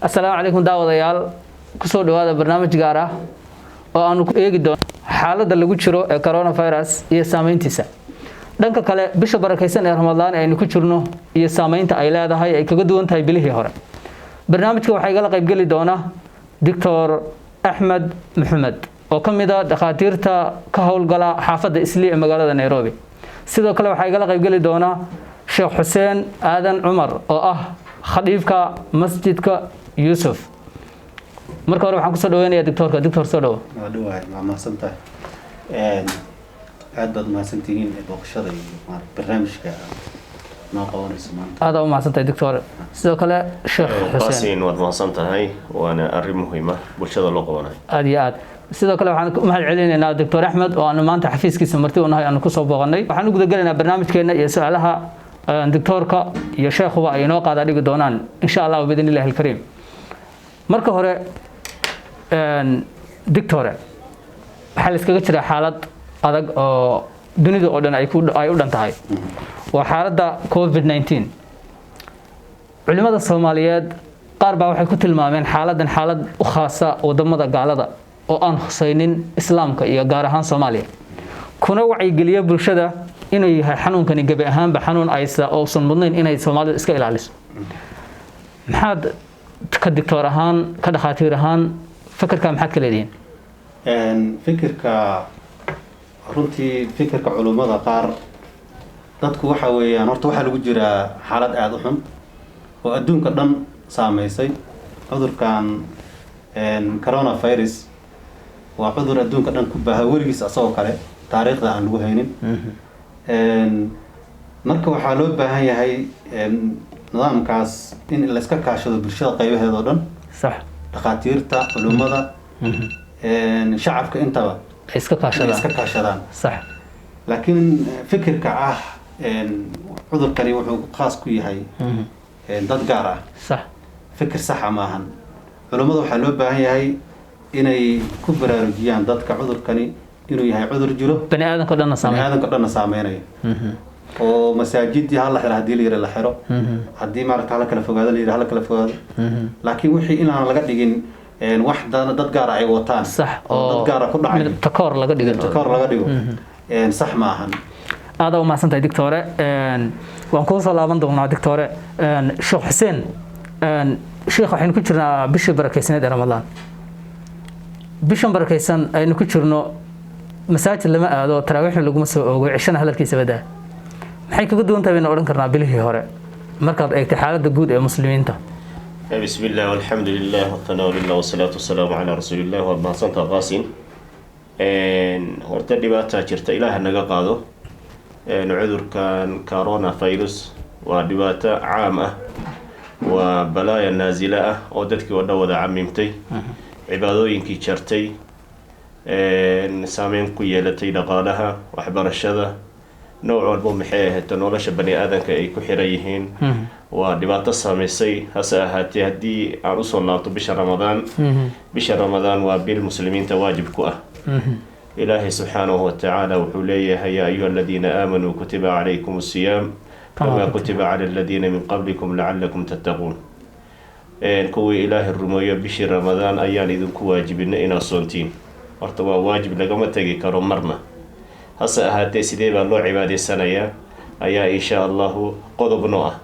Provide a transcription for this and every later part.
Asalaamu calaykum daawadayaal, kusoo dhawaada barnaamij gaar ah oo aanu ku eegi doono xaaladda lagu jiro ee coronavirus iyo saameyntiisa. Dhanka kale, bisha barakaysan ee Ramadaan aynu ku jirno iyo saameynta ay leedahay, ay kaga duwan tahay bilihii hore. Barnaamijka waxaa igala qaybgeli doona Doctor Axmed Maxamed oo ka mid ah dhakhaatiirta ka howlgala xaafadda Islii ee magaalada Nairobi. Sidoo kale waxaa igala qaybgeli doona Sheekh Xuseen Aadan Cumar oo ah khadiifka Masjidka Yuusuf. Marka hore waxaan kusoo dhaweynayaa doctorka. Doctor, soo dhawo. Waa dhawahay, waa mahadsan tahay, aad baad mahadsantihiin booqashada iyo barnaamijka noo qabanayso maanta. Aad u mahadsan tahay, doctor. Sidoo kale Sheekh Xuseen. Qaasin, waad mahadsan tahay, waana arrin muhiima bulshada loo qabanayo. Aad iyo aad. Sidoo kale waxaan u mahad celinaynaa Doctor Axmed oo aanu maanta xafiiskiisa marti u nahay, aanu kusoo booqanay. Waxaan u gudagelaynaa barnaamijkeena iyo su-aalaha doctorka iyo sheekhuba ay inoo qaada dhigi doonaan, insha Allahu biidni illahi alkariim. Marka hore, doctore, waxaa la iskaga jiraa xaalad adag oo dunida oo dhan ay u dhan tahay, waa xaaladda COVID-19. Culimada Soomaaliyeed qaar baa waxay ku tilmaameen xaaladdan xaalad u khaasa wadamada gaalada oo aan husaynin Islaamka iyo gaar ahaan Soomaaliya, kuna wacyigeliya bulshada inuu yahay xanuunkani gebi ahaanba xanuun aysa ousan mudnayn inay Soomaalidu iska ilaaliso. Maxaad ka doctor ahaan, ka dhakhaatiir ahaan, fikirka maxaad ka leedihiin? Fikirka runtii, fikirka culummada qaar, dadku waxa weeyaan, horta waxaa lagu jiraa xaalad aada u xun oo adduunka dhan saameysay. Cudurkan coronavirus waa cudur adduunka dhan ku baaha, weligiis asagoo kale taariikhda aan lagu haynin. Marka waxaa loo baahan yahay nidaamkaas in layska kaashado bulshada qaybaheeda oo dhan, dhakhaatiirta, culummada, shacabka intaba ay iska inay kaashadaan. Iska kaashadaan. Laakiin fikirka ah cudurkani wuxuu khaas ku yahay dad gaar ah, fikir saxa maahan. Culummada waxaa loo baahan yahay inay ku baraarujiyaan dadka cudurkani inuu yahay cudur jiro, bani aadamka o dhanna bani saameyn aadamka dhanna saameynayo, oo masaajidii hala xiro hadii la yidhi la xiro, haddii maaragta hala kala fogaado la yidhi hala kala fogaado. Laakiin wixii inaan laga dhigin wax dad gaara ay wataan oo dad gaara ku dhacay, mid takoor laga dhigin. Takoor laga dhigo sax ma ahan. Aada u mahadsantahay, doctore. Waan kuu soo laaban doonaa, doctore. Sheekh Xuseen, sheekh, waxaynu ku jirnaa bishii barakeysneed ee Ramadaan. Bishan barakeysan aynu ku jirno masaajid lama aado, taraawiixna laguma soo oogo, cishana hadalkiisa badaa. Maxay kaga duwan tahay baynu odhan karnaa bilihii hore markaad eegtay xaaladda guud ee muslimiinta? بسم الله والحمد لله والثناء لله والصلاة والسلام على رسول الله. Waad mahadsantaha, Qaasin. Horta dhibaataa jirta, Ilaaha naga qaado. Cudurkan coronavirus waa dhibaato caam ah, waa balaaya naasila ah oo dadkii oo dhan wada camimtay, cibaadooyinkii jartay, saameyn ku yeelatay dhaqaalaha, waxbarashada, nooc walbo maxay ahayd nolosha bani aadanka ay ku xiran yihiin. Waa dhibaato saameysay. Hase ahaatee, haddii aan usoo laabto bisha Ramadaan, bisha Ramadaan waa bil muslimiinta waajib ku ah. Ilaahay subxaanahu watacaala wuxuu leeyahay: "يا أيها الذين آمنوا كتب عليكم الصيام كما كتب على الذين من قبلكم لعلكم تتقون." Kuwii Ilaahay rumeeyo, bishii Ramadaan ayaan idinku waajibinay inaad soontiin. Horta waa waajib, lagama tegi karo marna. Hase ahaatee, sidee baa loo cibaadaysanayaa ayaa insha Allahu qodobno ah,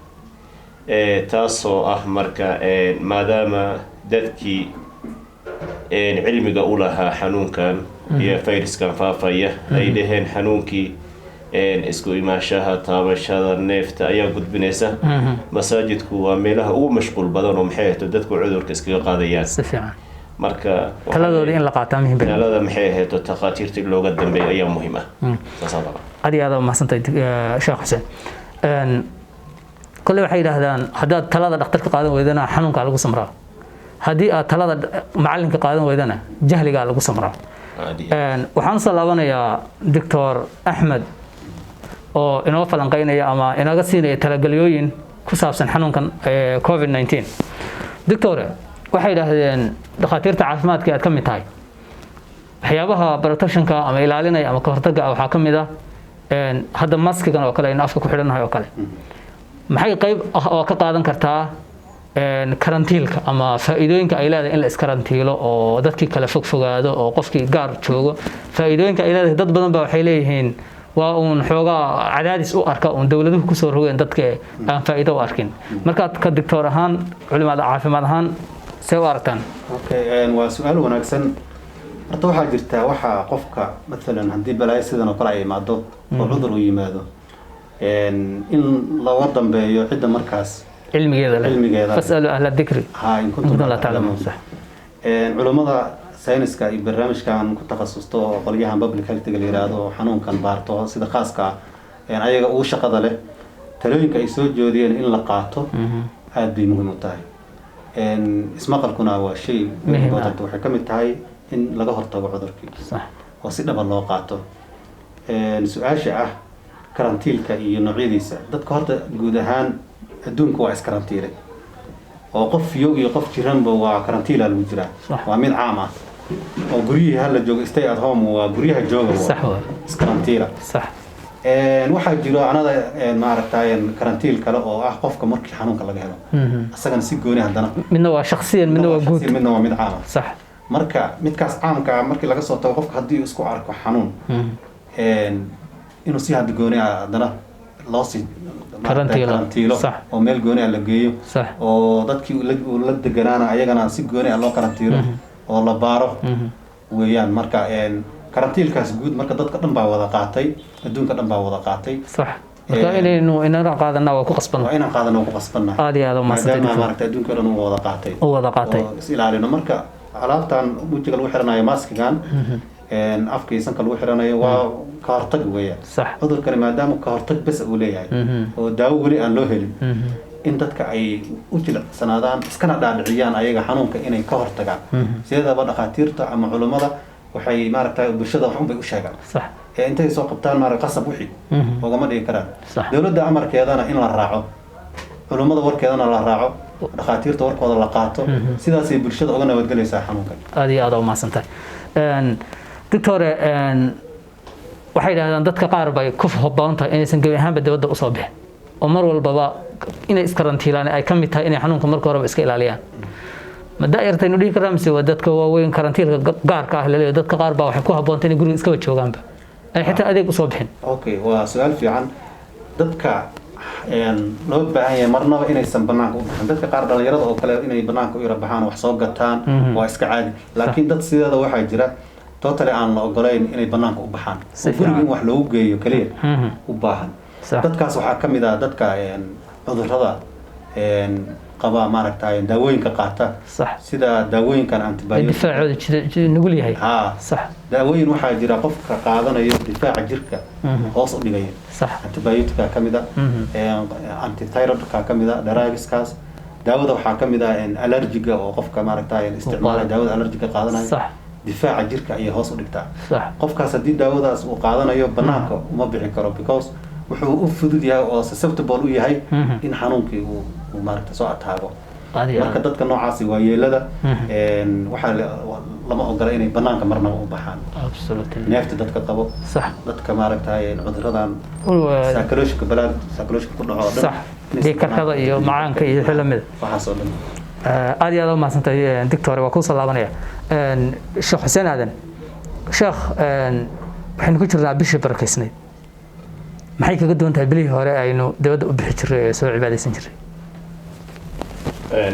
taasoo ah marka maadaama dadkii cilmiga u lahaa xanuunkan iyo fayraskan faafaya ay dhaheen xanuunkii isku imaashaha, taabashada, neefta ayaa gudbinaysa, masaajidku waa meelaha ugu mashquul badan oo maxay ahayto dadku cudurka iskaga qaadayaan. Si fiican. Marka taladooda in la qaataa muhiim bay. Talada maxay ahayto takhaatiirta in looga dambeeyo ayaa muhiim ah. Saasaan qabaa. Aad iyo aad u mahadsantahay, Sheekh Xuseen. Kolley waxay yidhaahdaan, haddaad talada dhakhtarka qaadan weydana xanuunkaa lagu samraa, haddii aad talada macalinka qaadan weydana jahligaa lagu samraa. Aad iyo aad. Waxaan usoo laabanayaa Doctor Axmed oo inoo falanqeynaya ama inaga siinaya talagalyooyin ku saabsan xanuunkan COVID-19. Doctore, waxay yidhaahdeen dhakhaatiirta caafimaadka aad ka mid tahay, waxyaabaha protectionka ama ilaalinaya ama kahortaga ah waxaa ka mid ah hadda maskigan oo kale aynu afka ku xidhannahay oo kale. Maxay qayb ah oo ka qaadan kartaa? Karantiilka ama faa'iidooyinka ay leedahay in la iskarantiilo oo dadkii kale fogfogaado oo qofkii gaar joogo, faa'iidooyinka ay leedahay, dad badan baa waxay leeyihiin waa uun xoogaa cadaadis u arka uun dowladuhu kusoo rogeen dadka aan faa'iido u arkin. Markaad ka doctor ahaan, culimaad caafimaad ahaan, see u aragtaan? Okay, waa su-aal wanaagsan. Horta waxaa jirta waxaa qofka mathalan haddii balaayo sidan oo kale ay imaado oo cudur uu yimaado, in looga dambeeyo cidda markaas cilmigeeda leh. Cilmigeeda leh. فاسألوا أهل الذكر ها إن كنتم كنتم لا تعلمون. صح. Culummada sayniska iyo barnaamijkan ku takhasusto oo qolyahan public healthga la yiraahdo oo xanuunkan baarto sida khaaska ah, ayaga ugu shaqada leh, talooyinka ay soo jeediyeen in la qaato aad bay muhiim u tahay. Ismaqalkuna waa shay muhiim ah. important. Waxay ka mid tahay in laga hortago cudurkii oo si dhaba loo qaato. Su-aasha ah karantiilka iyo noocyadiisa, dadka horta guud ahaan adduunka waa iskarantiilay oo qof yow iyo qof jiranba waa karantiila lagu jiraa. Waa mid caam ah oo guryihii hala joogo, stay at home, waa guryaha jooga, waa sax waa iskarantiila. Waxaa jiro anada maaragtay karantiil kale oo ah qofka markii xanuunka laga helo, isagana si gooni haddana. Midna waa shakhsiyan, midna waa guud. Midna waa mid caam ah. Marka midkaas caamka ah markii laga soo tago, qofka haddii uu isku arko xanuun, inuu si hadda gooni ah haddana loo sii karantiilo. Karantiilo oo meel gooni ah la geeyo oo dadkii uu la deganaana ayagana si gooni ah loo karantiilo oo la baaro weeyaan. Marka karantiilkaas guud marka dadka dhan baa wada qaatay, adduunka dhan baa wada qaatay. Sax, marka inaynu inana qaadanaa waa ku qasban. Waa inaan qaadano, ku qasbanna. Aad iyo aad u mahadsantahay, maadaama doctor. Maaragtay adduunka dhan uu wada qaatay. U wada qaatay. Oo is ilaalino. Marka alaabtan wejiga lagu xiranayo, maskigan, afka iyo sanka lagu xiranayo, waa ka hortag weeyaan cudurkani, maadaama ka hortag bes uu leeyahay oo daawo weli aan loo helin, in dadka ay u jilicsanaadaan iskana dhaadhiciyaan ayaga xanuunka inay ka hortagaan. Sideedaba dhakhaatiirta ama culummada waxay maaragtay bulshada wax unbay u sheegaan ee intay soo qabtaan maarag qasab wixii ugama dhigi karaan. Dowladda amarkeedana in la raaco, culummada warkeedana la raaco, dhakhaatiirta warkooda la qaato, sidaasay bulshada uga nabadgelaysaa xanuunkan. Aad iyo aad u mahadsantahay. Doctore, waxay yidhahdaan dadka qaar bay ku habboon tahay inaysan gebi ahaanba dibadda usoo bixin oo mar walbaba inay iskarantiilaan ay ka mid tahay inay xanuunka marka horeba iska ilaaliyaan. Ma da'yartaynu dhihi karraa mise waa dadka waaweyn? Karantiilka gaarka ah laleeyahay, dadka qaar baa waxay ku habboontahay inay guriga iskaba joogaanba, ay xitaa adeeg usoo bixin. Okay, waa su-aal fiican. Dadka loo baahan yahay marnaba inaysan banaanka u bixin, dadka qaar dhalinyarada oo kale inay banaanka u yara baxaan, wax soo gataan, waa iska caadi. Laakiin dad sideeda waxaa jira totally aan la ogolayn inay banaanka u baxaan Si oo guriga fiican. in wax loogu geeyo kaliya u baahan. Dadkaas waxaa ka mid ah dadka cudurrada qaba, maaragtay daawooyinka qaata, sida daawooyinkan antibiotic. Difaacooda nugul yahay. Haa. Daawooyin waxaa jira qofka qaadanayo difaaca jirka hoos u dhigaya. Antibiotica ka mid a, antithyroidka ka mid a, drugskaas. Daawada waxaa ka mid ah allergiga oo qofka maaragtay isticmaala daawada allergiga qaadanayo, difaaca jirka ayay hoos u dhigtaa. Qofkaas haddii daawadaas uu qaadanayo banaanka uma bixi karo, because wuxuu u fudud yahay oo susceptible u yahay in xanuunkii uu maaragta soo ataago. Aad iyo Marka aad. dadka noocaasi, waa yeelada, waxaa lama ogola inay banaanka marnaba u baxaan. Neefta dadka qabo, dadka maaragtay cuduradan psychological balaa psychological ku dhaco oo dhan, inaysan Dhiig karkada banaanka iyo macaanka iyo wixii lamid. Waxaas oo dhan. Aad iyo aad u mahadsantahay, doctor, waa kusoo laabanaya. Sheekh Xuseen Aadan Sheekh, waxaynu ku jirnaa bishii barakeysnayd. Maxay kaga duwan tahay bilihii hore aynu dibadda u bixi jirray ee soo cibaadaysan jirray?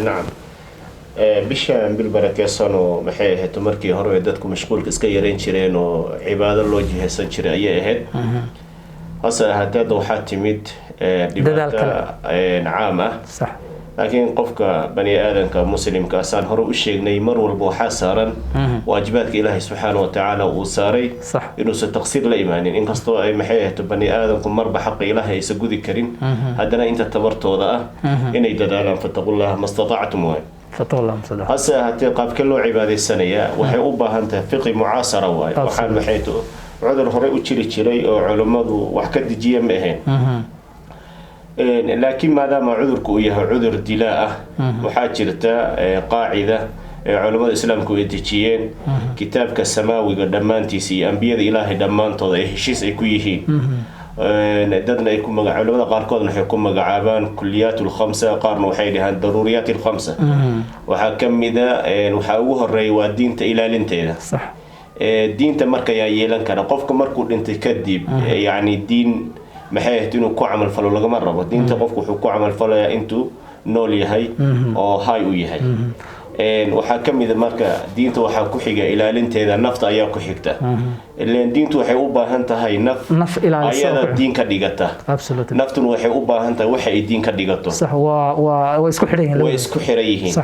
Nacam. Bishan bil barakeysan oo maxay ahayd markii hore dadku mashquulka iska yareyn jireen oo cibaado loo jihaysan jiray ayay ahayd. Hase ahaatee hadda waxaa timid Dadaal dhibaato kale. Caam ah, laakiin qofka bani aadanka muslimka asaan hore u sheegnay, mar walba waxaa saaran waajibaadka Ilaahay subxaana wa tacaala uu saaray inuusan taqsiir la imaanin. Inkastoo ay maxay ahayd bani aadanku marba xaqa Ilaahay aysan gudi karin, haddana inta tabartooda ah inay dadaalaan. فاتقوا الله ما استطعتم waay. Fatullah musaddax. Hase ahaatee qaabkee loo cibaadaysanayaa waxay u baahan tahay fiqi mucaasara waaye. Waxaan maxay cudur horey u jiri jiray oo culummadu wax ka dejiya ma ahayn. Laakiin maadaama cudurku uu yahay cudur dilaa ah, waxaa jirta qaacida ee culummada islaamku ay dejiyeen, kitaabka samaawiga dhammaantiisa iyo ambiyada Ilaahay dhammaantooda ay heshiis ay ku yihiin. Dadna ay ku magacaabaan, culamada qaarkoodna waxay ku magacaabaan kuliyaat alkhamsa, qaarna waxay dhahaan daruuriyaat alkhamsa. Waxaa ka mid a, waxaa ugu horeeya waa diinta ilaalinteeda. Diinta marka yaa yeelan kara? Qofka markuu dhintay kadib, yacni diin maxay ahayd inuu ku camal falo lagama rabo. Diinta qofku wuxuu ku camal falayaa intuu nool yahay oo hay u yahay. Waxaa ka mid a marka diinta waxaa ku xiga ilaalinteeda, nafta ayaa ku xigta. Ileen diintu waxay u baahan tahay naf naf ilaalisa oo ayada ku diin ka dhigata. Naftuna waxay u baahan tahay waxa ay diin ka dhigato. Sax, waa waa way isku xidhan yihiin Way labadooda. isku xiran yihiin.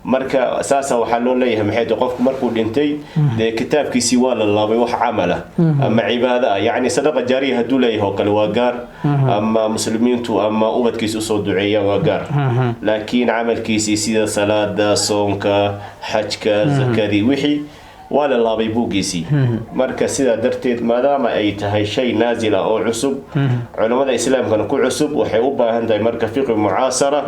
Marka saasa waxaa loo leeyahay, maxay tahay, qofku markuu dhintay dee kitaabkiisii waa la laabay, wax camal ah ama cibaado ah, yacni sadaqa jaariya hadduu leeyahay oo kale waa gaar, ama muslimiintu ama ubadkiisa usoo duceeyaan waa gaar, laakiin camalkiisii sida salaada, soonka, xajka, zakadii, wixii waa la laabay buuggiisii. Marka sidaa darteed, maadaama ay tahay shay naazil ah oo cusub, culammada islaamkana ku cusub, waxay u baahan tahay marka fiqi mucaasara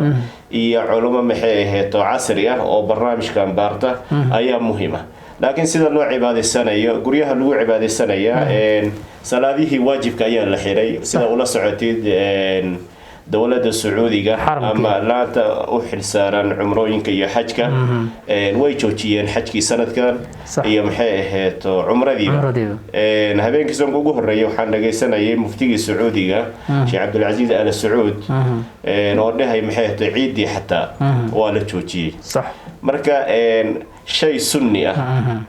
iyo culamo maxay ahayd oo casri ah oo barnaamijkan baarta ayaa muhiim ah. Laakiin sida loo cibaadaysanayo, guryaha lagu cibaadaysanayaa, salaadihii waajibka ayaa la xiray, sida ula socotid, dowladda Sacuudiga Xaramkii. ama laanta u xilsaaran cumrooyinka iyo xajka, way joojiyeen xajkii sanadkan iyo maxay ahayd cumradiiba. Cumradiiba. Habeenkii soonka ugu horreeyay waxaan dhagaysanayay muftigii Sacuudiga, Sheekh Cabdulcasiis Al Sacuud, oo dhahay maxay ahayd ciiddii xataa waa la joojiyey. Marka shay sunni ah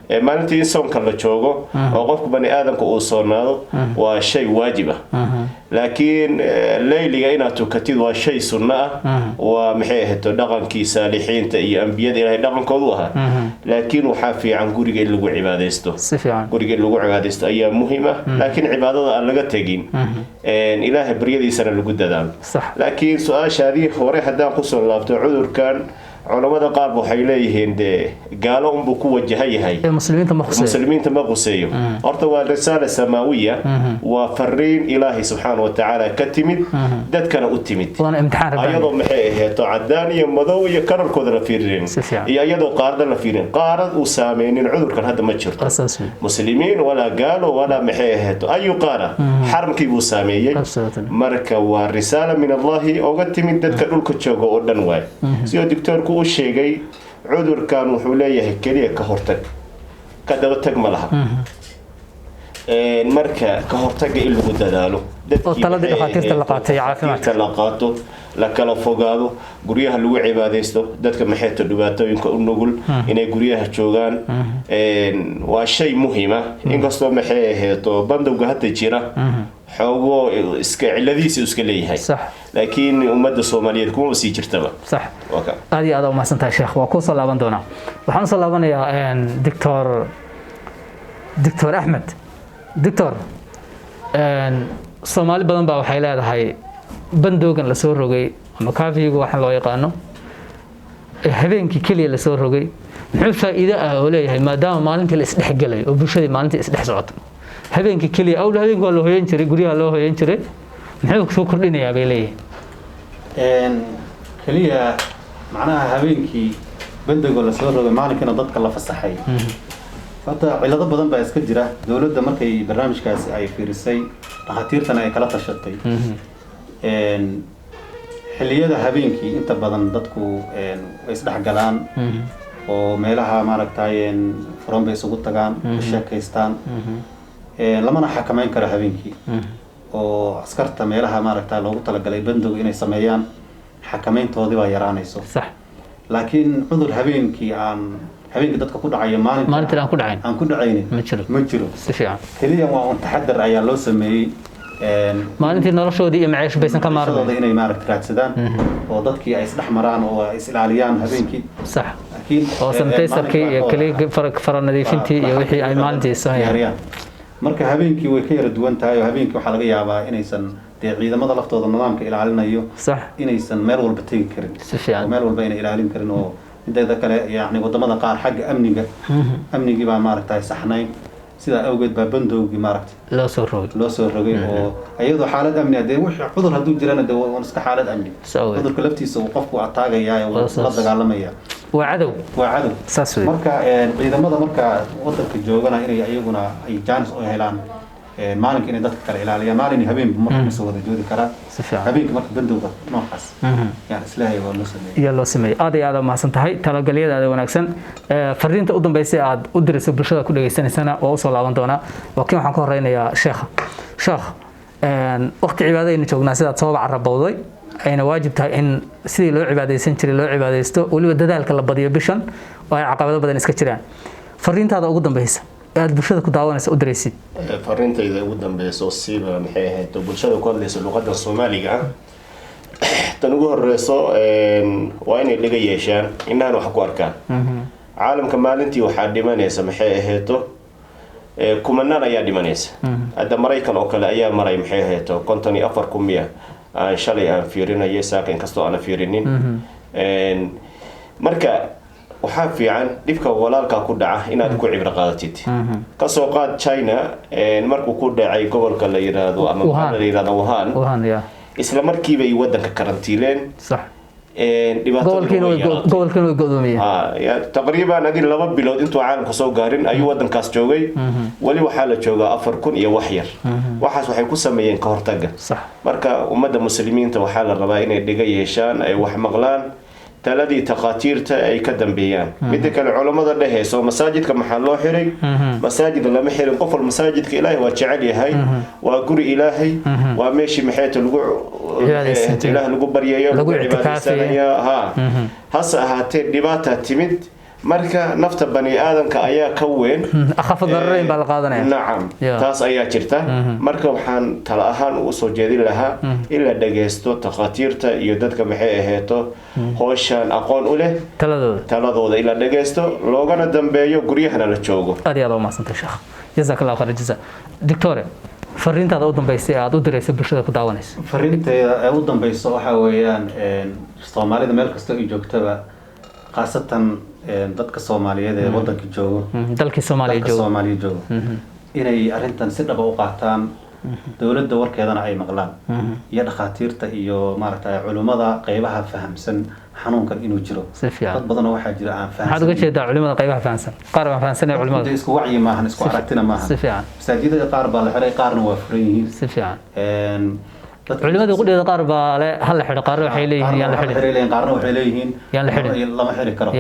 ee maalintii in soonka la joogo oo qofku bani aadamka uu soonaado waa shay waajib ah, laakiin leyliga inaad tukatid waa shay sunno ah, waa maxay ahayd dhaqankii saalixiinta iyo ambiyada Ilaahay dhaqankoodu ahaa. Laakiin waxaa fiican guriga in lagu cibaadaysto. Si fiican. Guriga in lagu cibaadaysto ayaa muhiim ah, laakiin cibaadada aan laga tegin, Ilaahay baryadiisana lagu dadaalo. Laakiin su-aashaadii hore haddaan kusoo laabto, cudurkan culamada qaar waxay leeyihiin dee gaalo unbuu ku wajahan yahay, ee muslimiinta ma khuseeyo. Muslimiinta ma quseeyo. Horta waa risaala samaawiya, waa fariin Ilaahay subxaana wa tacaala ka timid, dadkana u timid, waana imtixaan rabbaani. Ayadoo maxay aheeto cadaan iyo madow iyo kararkooda la fiirinin Si fiican. iyo iyadoo qaarada la fiirin, qaarad uu saameynin cudurkan hadda ma jirto. Saas wey. Muslimiin walaa gaalo walaa maxay aheeto ayu qaara, xaramkii buu saameeyey. Marka waa risaala min Allahi oga timid dadka dhulka jooga oo dhan waay. Sidoo doctoorku u sheegay, cudurkan wuxuu leeyahay keliya ka hortag, ka daba tag ma laha. Marka ka hortagga in lagu dadaalo. Oo taladii dhakhaatiirta la qaatay, caafimaadka. Dhakhaatiirta la qaato, la kala fogaado, guryaha lagu cibaadaysto, dadka maxayto dhibaatooyinka u nugul inay guryaha joogaan, waa shay muhiima. Inkastoo maxay aheeto bandowga hadda jira xoogoo iska ciladiisa iska leeyahay, laakiin ummadda Soomaaliyeed kuma sii jirtaba. Waa ka. Aad iyo aad u mahadsan tahay sheekh, waa kuu soo laaban doonaa. Waxaan usoo laabanayaa doctor Axmed. Doctor, Soomaali badan baa waxay leedahay bandoogan lasoo rogay ama kaafiyigu waxaan loo yaqaano ee habeenkii keliya lasoo rogay muxuu faa'iido ah oo leeyahay, maadaama maalintii la isdhexgelayo oo bulshadii maalintii isdhex socoto? Habeenkii keliya, awl habeenkii waa loo hoyan jiray, guryaha loo hoyan jiray, muxuu soo kordhinayaa bay leeyihiin? Keliya macnaha habeenkii bandowga lasoo rogay, maalinkana dadka la fasaxay, horta cilado badan baa iska jira. Dowladda markay barnaamijkaasi ay fiirisay, dhakhaatiirtana ay kala tashatay, xilliyada habeenkii inta badan dadku way isdhexgalaan oo meelaha maaragtay furan bay isugu tagaan, ka sheekaystaan, lamana xakameyn karo habeenkii, oo askarta meelaha maaragta loogu talagalay bandowga inay sameeyaan xakameyntoodii baa yaraanayso. Laakiin cudur habeenkii aan habeenkii dadka ku dhacayo maalinta maalintii aan ku dhacayn aan ku dhacaynin ma jiro. Ma jiro. Si fiican. Keliya waa un taxadar ayaa loo sameeyey, maalintii noloshoodii iyo maciish baysan ka noloshooda maarmayn inay maaragta raadsadaan oo dadkii ay isdhex maraan oo ay is ilaaliyaan habeenkii. Laakiin oo sanitizer-kii iyo maalinka keliya fara nadiifintii iyo wixii ay maalintii sameeyaan. Diyaariyaan. Marka habeenkii way ka yara duwan tahay, oo habeenkii waxaa laga yaabaa inaysan dee ciidamada laftooda nidaamka ilaalinayo inaysan meel walba tegi karin Si fiican. oo meel walba inay ilaalin karin, oo inteeda kale yacni wadamada qaar xagga amniga, amnigii baa maaragtay saxnayn, sidaa awgeed baa bandowgii maaragtay loo soo rogay. Loo soo rogay, oo iyadoo xaalad amni ah dee wixii cudur hadduu jirana dee waa iska xaalad amni. Saa awgeed. Cudurka laftiisa uu qofku ataagayaa oo Waa saas. la dagaalamaya. Waa cadow. Waa cadow. Saas wey. Marka ciidamada marka wadanka joogana inay iyaguna ay jaanis u helaan. Maalinka inay dadka kala ilaaliyaan, maalin iyo habeenba marka ma soo wada joodi karaa. Si fiican. Habeenka marka bandowga noocaas yaan isleeyahay waa loo sameeyey. Iyo loo sameeyey. Aad iyo aad mahadsan tahay talagalyadaada wanaagsan. Fariinta u dambeysay aad u dirayso bulshada ku dhageysanaysana waa usoo laaban doonaa, laakiin waxaan ka horeynayaa sheekha. Sheekh, waqti cibaadaynu joognaa, sidaad sooba carabowday, ayna waajib tahay in sidii loo cibaadaysan jiray loo cibaadaysto, weliba dadaalka la badiyo bishan oo ay caqabado badan iska jiraan. Fariintaada ugu dambeysa ee aad bulshada ku daawanaysa u diraysid? Fariintayda ugu dambeyso, siiba maxay ahayd bulshada ku hadlaysa luqadda Soomaaliga ah, tan ugu horeyso waa inay dhiga yeeshaan, indhahan wax ku arkaan. Caalamka maalintii waxaa dhimanaysa, maxay ahayto, kumanaan ayaa dhimanaysa. Hadda Maraykan oo kale ayaa maray, maxay ahayto, 54,000 miya aan shalay aan fiirinayay saaka, inkastoo aanan fiirinin. Marka waxaa fiican dhibka walaalkaa ku dhaca inaad ku cibro qaadatid. Kasoo qaad China markuu ku dhacay gobolka la yiraahdo ama Wuhan. la yiraahdo Wuhan, Wuhan ya. Isla markiibay wadanka karantiileen. Dhibaataduna Gobolkiina way way yaraatay. Gobolkiina way go'doomiyeen. Taqriiban adi 2 bilood intuu caalamka soo gaarin ayuu wadankaas joogay. Weli waxaa la joogaa 4,000 iyo wax yar. Waxaas waxay ku sameeyeen ka hortaga. Marka ummadda muslimiinta waxaa la rabaa inay dhiga yeeshaan, ay wax maqlaan, taladii takhaatiirta ay ka dambeeyaan. Midda kale, culammada dhehayso masaajidka maxaa loo xiray? Masaajid lama xirin. Qof wal masaajidka Ilaahay waa jecel yahay, waa guri Ilaahay, waa meeshii maxayta lagu Cibaadaysan jiray. Ilaah lagu baryayo, Lagu lagu ictikaafayo. cibaadaysanaya. Ha hase ahaatee dhibaata timid, marka nafta bani aadamka ayaa ka weyn. Akhafu dararayn baa la qaadanaya. Nacam. Taas ayaa jirta. Marka waxaan tala ahaan u soo jeedin lahaa in la dhageysto takhaatiirta iyo dadka, maxay aheeto, howshan aqoon u leh, taladooda. Taladooda in la dhageysto, loogana dambeeyo, guryahana la joogo. Aad iyo aad u mahadsantahay sheekh, jazaak Allahu khayr jaza. Doctore, fariintaada u dambeysay ee aad u dirayso bulshada ku daawanaysa? Fariinteeda ee u dambeyso waxaa weeyaan Soomaalida meel kasta ay joogtaba, khaasatan dadka Soomaaliyeed ee wadanka joogo, dalkii Soomaaliya dalka joogo, Soomaaliya joogo, inay arrintan si dhaba u qaataan, dowladda warkeedana ay maqlaan, iyo dhakhaatiirta iyo maaragtay culimmada qeybaha fahamsan xanuunkan inuu jiro. Si fiican. Dad badan oo waxaa jira aan Maxaad uga fahamsan. jeedaa culimada qaybaha fahansan? Qaar baan fahansanay culimada. Dee isku wacyi maahan, isku aragtina maahan. Si fiican. Masaajidada qaar baa la xiray, qaarna waa furan yihiin. Si fiican. Dadka Culimadii qudheeda qaar baa le hal la xidho, qaarna waxay leeyihiin yaan la qaarna xidhin. waxay leeyihiin, qaarna waxay leeyihiin Yaan la xidhin. lama xiri karo,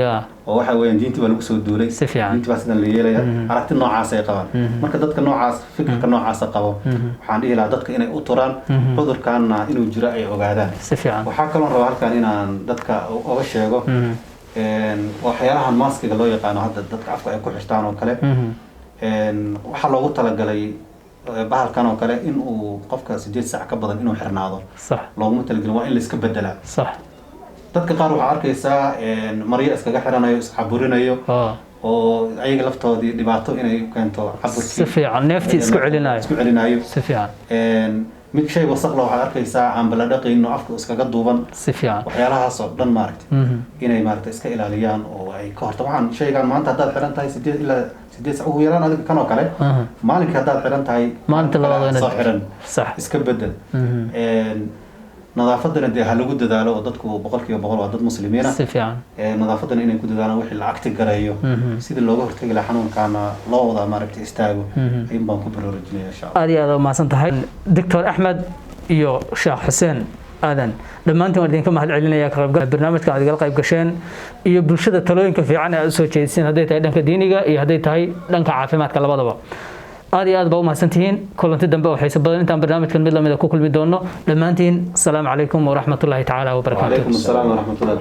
oo waxa weeyaan diintii baa lagu soo duulay, Si fiican. diintii baa sidan la yeelaya, aragti noocaas ay qabaan. Marka dadka noocaas, fikirka noocaasa qabo, waxaan dhihi lahaa dadka inay u turaan, cudurkaanna inuu jiro ay ogaadaan. Si fiican. Waxaa kaloo rabaa halkan inaan dadka uga sheego waxyaalahan maskiga loo yaqaano hadda dadka afka ay ku xirtaan oo kale. Waxaa loogu talagalay bahalkan oo kale in uu qofka 8 saac ka badan inuu xirnaado looguma talagelin, waa in la iska bedelaa. Dadka qaar waxaa arkaysaa maryo iskaga xiranayo, iscaburinayo, oo ayaga laftoodii dhibaato inay u keento caburkii. Si fiican, neeftii isku celinayo. Isku celinayo. Si fiican. Mid shay wasaq la waxaad arkaysaa aan bala dhaqayn oo afka iskaga duuban. Si fiican. Waxyaalahaas oo dhan maaragtay inay maaragtay iska ilaaliyaan oo ay ka horta. Waxaan shaygan maanta haddaad xiran tahay 8 ilaa 8 saac ugu yaraan, adiga kan oo kale, maalinkii haddaad xiran tahay, Maalinta labaad waa inaad soo xiran, iska bedel. Nadaafadana dee ha lagu dadaalo, oo dadku 100% waa dad muslimiina. Si fiican. Nadaafadana inay ku dadaalaan, wixii lacagta gareeyo, sidii looga hortagi lahaa xanuunkaana loo wada maaragtay istaago ayuun baan ku baraarujinaya, insha Allah. Aad iyo aad u mahadsan tahay, Doctor Axmed iyo Sheekh Xuseen Aadan. Dhammaantiin waan idinka mahad celinaya ka qaybgal barnaamijka aad igala qayb gasheen iyo bulshada talooyinka fiican ee aad usoo jeediseen, hadday tahay dhanka diiniga iyo hadday tahay dhanka caafimaadka labadaba. Aad iyo aad baa u mahadsantihiin. Kulanti dambe oo xiiso badan intaan barnaamijkan mid lamida ku kulmi doono, dhammaantiin asalaamu calaykum waraxmatullaahi tacaala wabarakaatu. وعليكم السلام ورحمة الله.